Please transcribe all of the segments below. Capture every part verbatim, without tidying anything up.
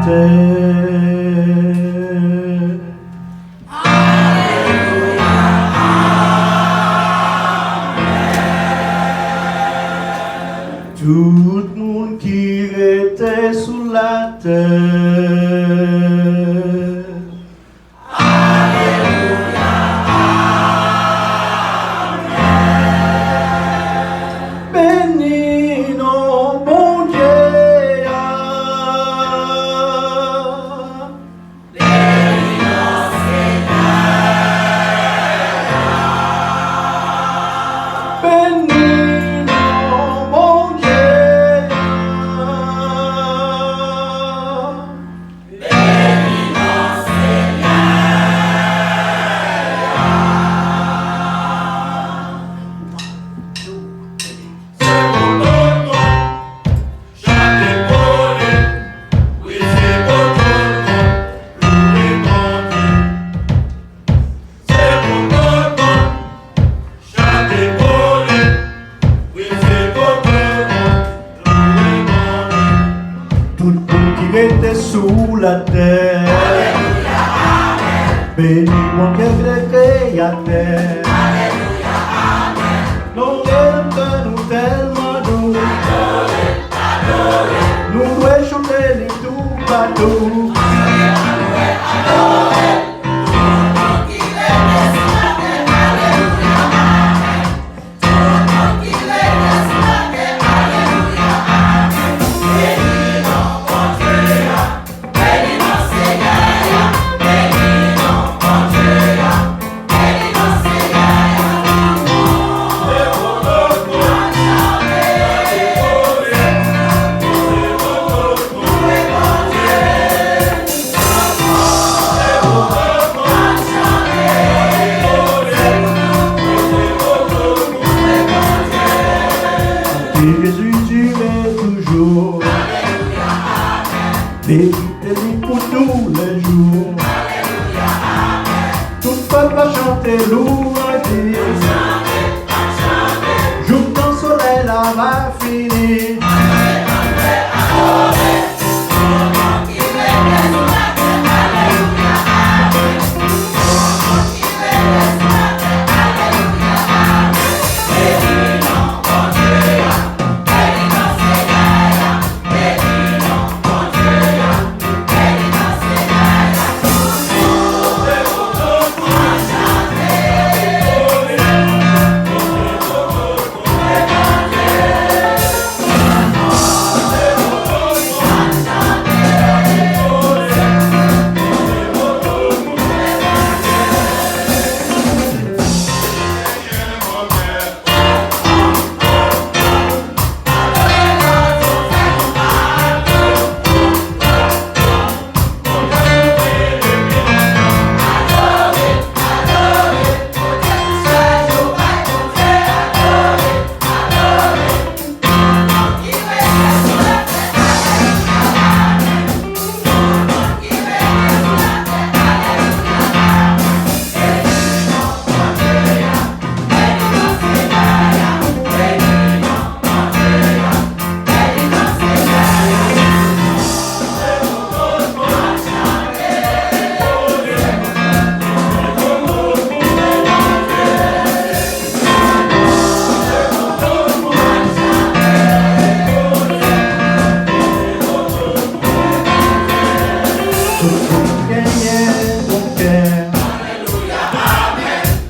Alelouya, amen. Tout moun ki rete sou latè. Alelouya, amen. Beni non Bondye a. Beni non Senyè a. Beni non Bondye a. Beni non Senyè a. Se pou tout moun chante pou li. Wi, se pou tout moun louwe Bondye. Se pou tout moun chante pou li. Wi, se pou tout moun louwe Bondye. Tout moun ki rete sou latè. Alelouya, amen. Beni Bondye Kreyatè. Alelouya, amen. Non Redanmtè nou tèlman dou. Adore, adore. Nou dwe chante li toupatou. Adore, adore, adore. Tout moun ki rete sou latè. Alelouya, amen. Ke Jezi dire toujou. Verite li pou toulèjou. Tout pèp la chante louwanj li. Jouk tan solèy la va fini. Tout moun genyen bon kè.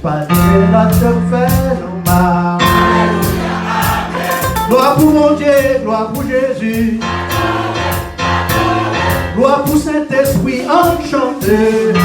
Pa dwe lòt fè nou mal. Glwa pou Bondye, glwa pou Jezi. Glwa pou Sentespri, ann chante.